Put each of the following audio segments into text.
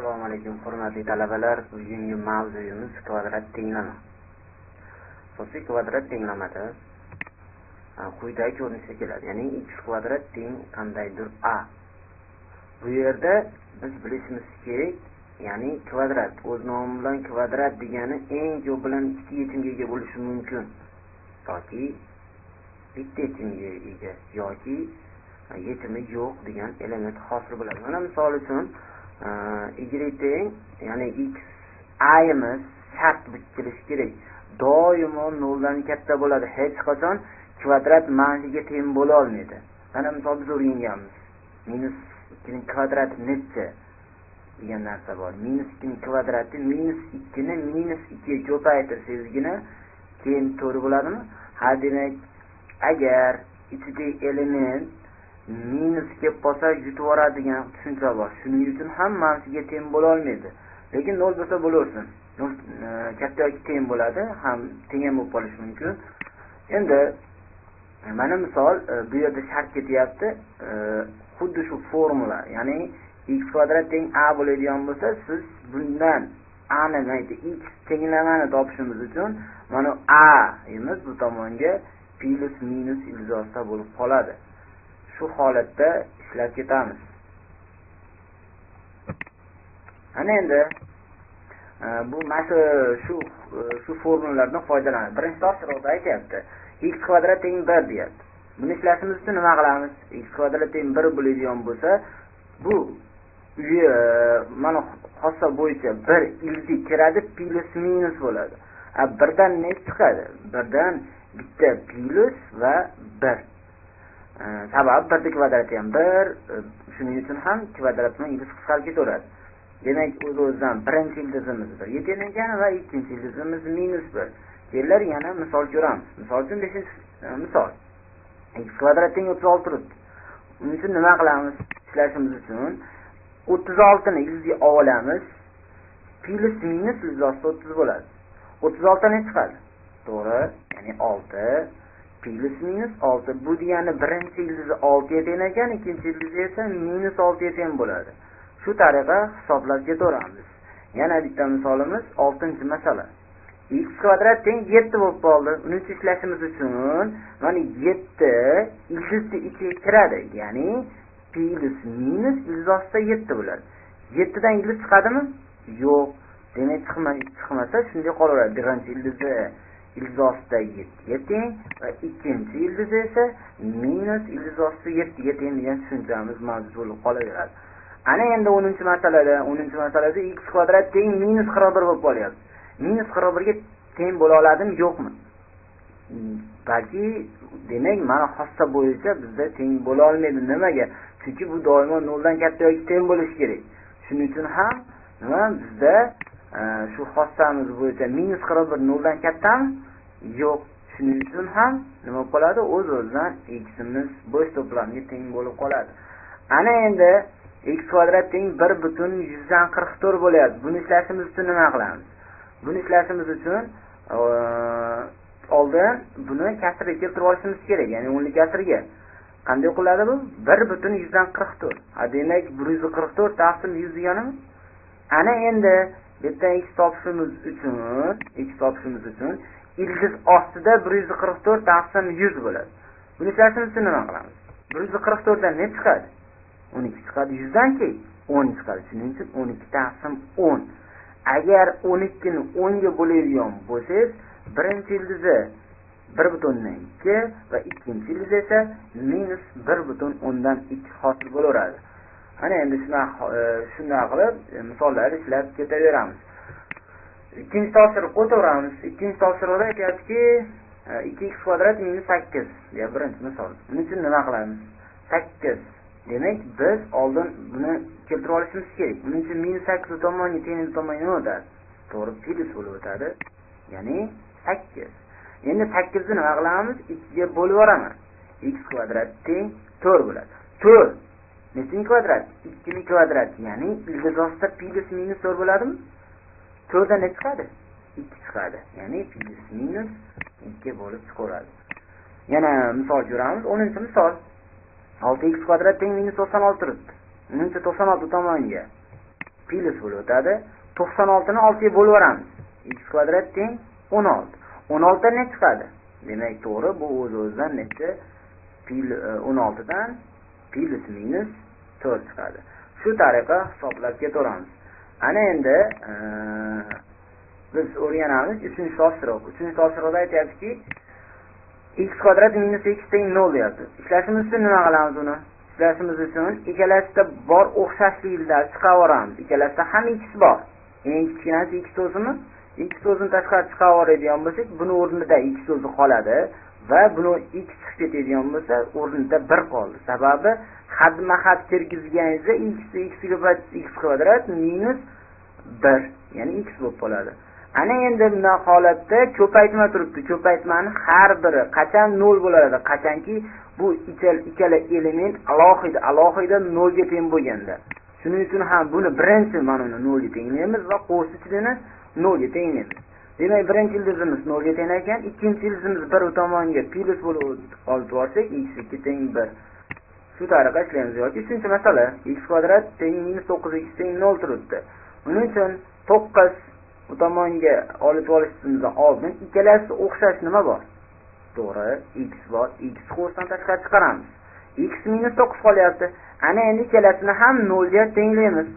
Assalomu alaykum hurmatli talabalar. Bugungi mavzuyimiz kvadrat tenglama. Asosiy kvadrat tenglamada quyidagi ko'rinishda keladi. Ya'ni x kvadrat teng qandaydir a. Bu yerda biz bilishimiz kerak, ya'ni kvadrat o'z nomi bilan kvadrat degani eng ko'p bilan ikkita yechimga ega bo'lishi mumkin yoki bitta yechimga ega yoki yechimi yo'q degan element hosil bo'ladi. Mana misol uchun y teng, ya'ni x a'imiz shart kelishi kerak. Doimo noldan katta bo'ladi. Hech qachon kvadrat manfiga teng bo'la olmaydi. Mana misol biz o'rganganmiz. Minus 2 ning kvadrati necha degan narsa bor. Minus 2 ning kvadrati minus 2 ni minus 2 ga ko'paytirsangizgina keyin to'g'ri bo'ladimi? Ha, demak, agar ichidagi element minus kelib qolsa yutib yuboradigan tushuncha bor. Shuning uchun ham manfiga teng bo'la olmaydi. Lekin 0 bo'lsa bo'laversin. 0 katta yoki teng bo'ladi, ham teng ham bo'lib qolishi mumkin. Endi mana misol bu yerda shart ketyapti. Xuddi shu formula, ya'ni x kvadrat teng a bo'ladigan bo'lsa, siz bundan a ni, ya'ni x tenglamani topishimiz uchun mana a imiz bu tomonga plus minus ilzosida bo'lib qoladi. Shu holatda ishlab ketamiz. Ana endi bu mana shu formulalardan foydalanib birinchi topshiriqda aytyapti. X kvadrat teng 1 deyapti. Buni ishlashimiz uchun nima qilamiz? X kvadrat teng 1 bo'ladigan bo'lsa, bu mana xossa bo'yicha 1 ildi kiradi, plus minus bo'ladi. A birdan ne chiqadi? Birdan bitta plus va 1. Sabab 1 kvadrati ham 1, shuning uchun ham kvadrat bilan ildiz qisqarib ketaveradi. Demak, o'z-o'zidan birinchi ildizimiz 1 ga teng ekan va ikkinchi ildizimiz minus 1. Kelinglar yana misol ko'ramiz. Misol uchun 5-misol. X kvadrat teng 36 turibdi. Uning uchun nima qilamiz? Ishlashimiz uchun 36 ni ildizga olamiz. Plus minus ildiz ostida 30 bo'ladi. 36 ne chiqadi? To'g'ri, ya'ni 6 plus minus 6. Bu degani birinchi ildizi 6 ga teng ekan, ikkinchi ildizi esa minus 6 ga teng bo'ladi. Shu tariqa hisoblab ketaveramiz. Yana bitta misolimiz 6-masala. X kvadrat teng 7 bo'lib qoldi. Uni ishlashimiz uchun mana 7 ildizni ichiga kiradi, ya'ni plus minus ildiz ostida 7 bo'ladi. 7 dan ildiz chiqadimi? Yo'q. Demak, chiqmasa shunday qolaveradi. Birinchi ildizi ildiz ostida 7 ga teng va ikkinchi ildizi esa minus ildiz ostida 7 ga teng degan tushunchamiz mavjud bo'lib qolaveradi. Ana endi 10-masalada, 10-masalada x kvadrat teng minus 41 bo'lib qolyapti. Minus 41 ga teng bo'la oladimi, yo'qmi? Balki demak, mana xossa bo'yicha bizda teng bo'la olmaydi. Nimaga? Chunki bu doimo 0 dan katta yoki teng bo'lishi kerak. Shuning uchun ham nima bizda shu xossamiz bo'yicha minus 41 0 dan kattami? Yo'q. Shuning uchun ham nima bo'ladi? O'z-o'zidan x'imiz bo'sh to'plamga teng bo'lib qoladi. Ana endi x kvadrat teng 1.144 bo'lyapti. Buni ishlashimiz uchun nima qilamiz? Buni ishlashimiz uchun oldin buni kasrga keltirib olishimiz kerak, ya'ni o'nlik kasrga. Qanday o'qiladi bu? 1.144. Ha, demak 144 taqsim 100 deganimi? Ana endi bu yerdan x topishimiz uchun, ildiz ostida 144 taqsim 100 bo'ladi. Buni ishlashimiz uchun nima qilamiz? 144 dan ne chiqadi? 12 chiqadi. 100 dan keyin 10 chiqadi. Shuning uchun 12 taqsim 10. Agar 12 ni 10 ga bo'ladigan bo'lsangiz, birinchi ildizi 1.2 va ikkinchi ildizi esa minus 1.2 hosil bo'laveradi. Ana endi shunday qilib misollarni ishlab ketaveramiz. Ikkinchi topshiriq o'taveramiz. Ikkinchi topshiriqda aytyaptiki 2x kvadrat minus 8 deya birinchi misol. Buning uchun nima qilamiz? 8. Demak, biz oldin buni keltirib olishimiz kerak. Buning uchun minus 8 bu tomonga, teng bu tomonga nima o'tadi? To'g'ri, plus bo'lib o'tadi. Ya'ni 8. Endi 8 ni nima qilamiz? 2 ga bo'lib yuboraman. X kvadrat teng 4 bo'ladi. 4 nechining kvadrat? 2 ning kvadrati, ya'ni ildiz ostida plus minus 4 bo'ladimi? 4 dan ne chiqadi? 2 chiqadi. Ya'ni plus minus 2 bo'lib chiqaveradi. Yana misol ko'ramiz. 10-misol. 6x kvadrat teng minus 96 turibdi. Buning uchun 96 tomonga Plyus bo'lib o'tadi. 96 ni 6 ga bo'lib yuboramiz. X kvadrat teng 16. 16 dan ne chiqadi? Demak, to'g'ri, bu o'z-o'zidan necha? 16 dan plyus minus 4 chiqadi. Shu tariqa hisoblab ketaveramiz. Ana endi biz o'rganamiz 3-topshiriq. 3-topshiriqda aytyaptiki, x kvadrat minus x teng 0 deyapti. Ishlashimiz uchun nima qilamiz uni? Ishlashimiz uchun ikkalasida bor o'xshashliklar chiqaveramiz. Ikkalasida ham x bor. Eng kichkinasi x so'zimi? X so'zini tashqari chiqaveradigan bo'lsak, buni o'rnida x so'zi qoladi va buni x chiqib ketadigan bo'lsa, o'rnida 1 qoldi. Sababi hadma-had kirgizganingizda x x ko'paytish x kvadrat minus 1, ya'ni x bo'lib qoladi. Ana endi bunday holatda ko'paytma turibdi. Ko'paytmani har biri qachon 0 bo'ladi? Qachonki bu ikkala element alohida alohida 0 ga teng bo'lganda. Shuning uchun ham buni birinchi mana uni 0 ga tenglaymiz va qo'shni ichini 0 ga tenglaymiz. Demak, birinchi ildizimiz 0 ga teng ekan, ikkinchi ildizimiz 1 u tomonga plyus bo'lib olib borsak, x 2 teng 1. Shu tariqa ishlaymiz. Yoki uchinchi masala, x kvadrat teng minus 9x teng 0 turibdi. Buning uchun 9 u tomonga olib olishimizdan oldin ikkalasi o'xshash nima bor? To'g'ri, x bor. X qo'shdan tashqari chiqaramiz. X minus 9 qolyapti. Ana endi ikkalasini ham 0 ga tenglaymiz.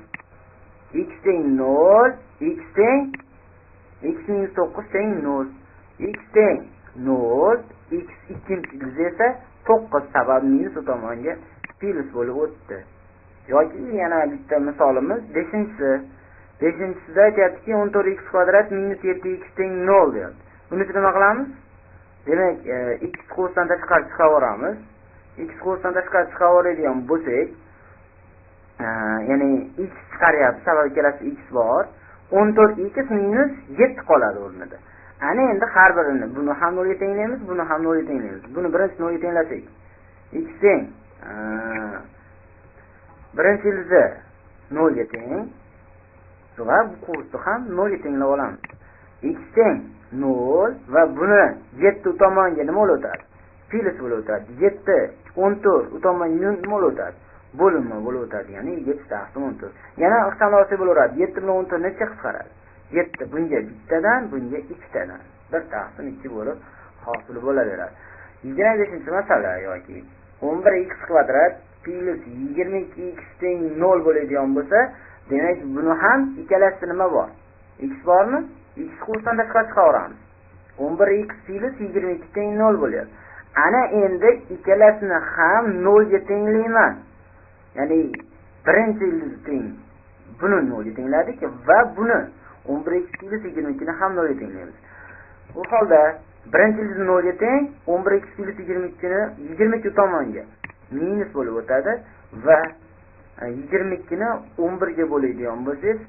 X teng 0, x teng x minus 9 teng 0. X teng 0, x ikkinchi ildiz esa 9, sabab minus u tomonga plyus bo'lib o'tdi. Yoki yana bitta misolimiz 5-chisi. 5-chisida aytyaptiki 14x kvadrat minus 7x teng 0 deyapti. Buni uchun nima qilamiz? Demak, x qo'shdan tashqari chiqaveramiz. X qo'shdan tashqari chiqaveradigan bo'lsak, ya'ni x chiqaryapti, sababi ikkalasi x bor. 14x minus 7 qoladi o'rnida. Ana endi har birini buni ham 0 ga tenglaymiz, buni ham 0 ga tenglaymiz. Buni birinchi 0 ga tenglasak, x teng birinchi ildizi 0 ga teng va bu qo'shni ham 0 ga tenglab olamiz. X teng 0 va buni 7 tomonga nima bo'lib o'tadi? Plyus bo'lib o'tadi. 7 14 u tomonga nima bo'lib o'tadi? Bo'linma bo'lib o'tadi, ya'ni 7 taqsim 14. Yana ixtilofi bo'laveradi. 7 bilan 14 necha qisqaradi? 7 bunga bittadan, bunga ikkitadan. 1 taqsim 2 bo'lib hosil bo'laveradi. 25-masala yoki 11x kvadrat plyus 22x teng 0 bo'ladigan bo'lsa, demak buni ham ikkalasida nima bor? X bormi? X qo'shdan tashqari chiqaveramiz. 11x plyus 22 teng 0 bo'lyapti. Ana endi ikkalasini ham 0 ga tenglayman. Ya'ni birinchi ildiz teng buni 0 ga tengladik va buni 11x plyus 22 ni ham 0 ga tenglaymiz. Bu holda birinchi ildiz 0 ga teng, 11x plyus 22 ni 22 tomonga minus bo'lib o'tadi va 22 ni 11 ga bo'ladigan bo'lsangiz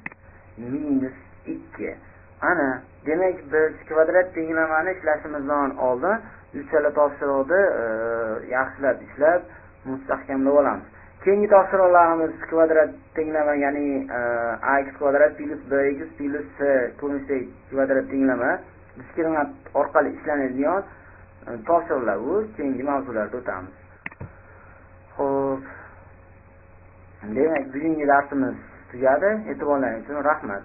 minus 2. Ana demak biz kvadrat tenglamani ishlashimizdan oldin uchala topshiriqni yaxshilab ishlab mustahkamlab olamiz. Keyingi topshiriqlarimiz kvadrat tenglama, ya'ni ax kvadrat plyus bx plyus c ko'rinishidagi kvadrat tenglama diskriminant orqali ishlanadigan topshiriqlar. Bu keyingi mavzularda o'tamiz. Xo'p. Demak, bugungi darsimiz tugadi. E'tiborlaringiz uchun rahmat.